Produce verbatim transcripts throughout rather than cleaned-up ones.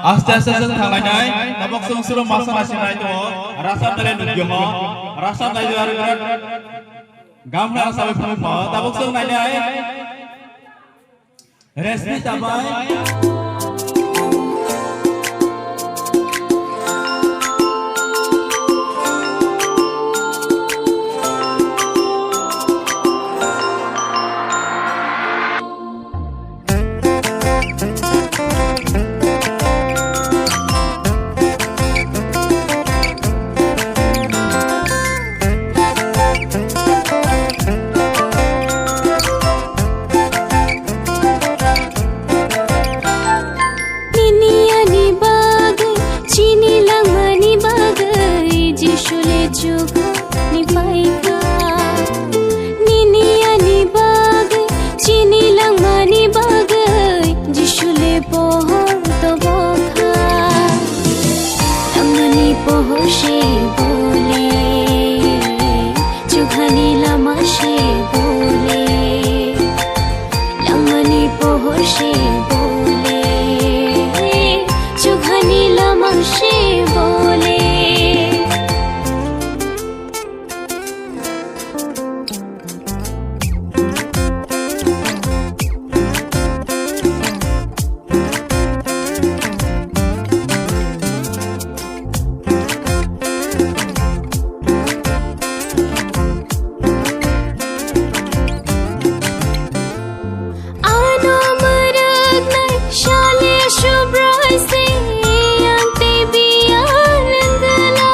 Aste aste chwng thanglainai, tabuk chwng suro masa nasinai tongo, Rasam Dale nukyo ho, Rasam Dale ar gamra sabai phunukma, tabuk chwng nainai, Resmi Dabai. Nini ani bagwi, chini langmani bagwi, Jisu le chukuni phaikha. Nini ani bagwi, chini langmani bagwi, Jisu le pohor tobokha. Langmani pohor se bole, chukhani lama se bole. Langmani pohor se bole, chukhani lama se bole. Ano mwrwknai sale Subrai se ang tei biyal wngla.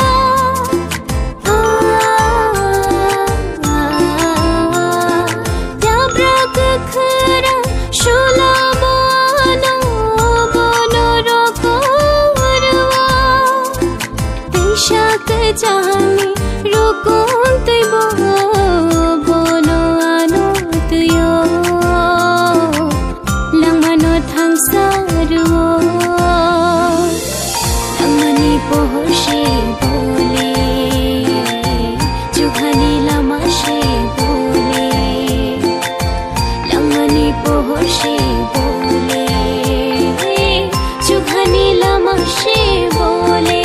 Jabra kwkhwrang sulamo ano bono rokho rwo. Teisa kwchangni rukun twibo bono ano twio. Langmano thangsa rwo. Langmani pohor se bole, chukhani lama se bole. Langmani pohor se bole, chukhani lama se bole.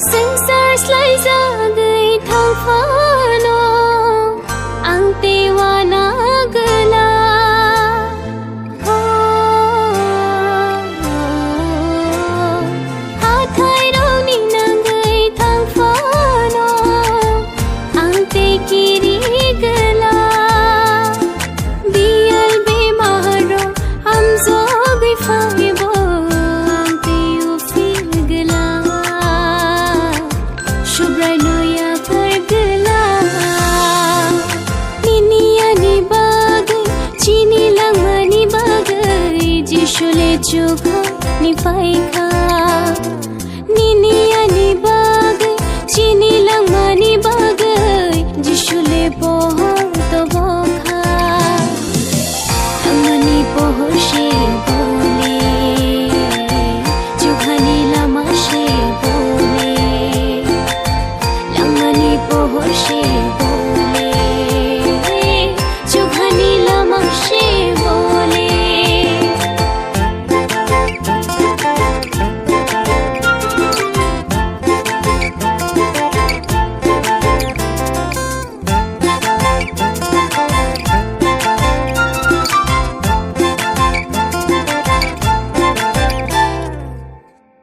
Swngchar slaijagwi thangphano ang tei uana gwla. Hathairokni nangwi thangphano ang tei kiri gwla. Biyal bemarrok hamjagwi phaibo ang tei uphil gwla. Subraino yakar gwla. Nini ani bagwi, chini langmani bagwi, Jisu le chukhoni phaikha. Nini ani bagwi, chini langmani bagwi, Jisu le pohor tobokha. Langmani pohor se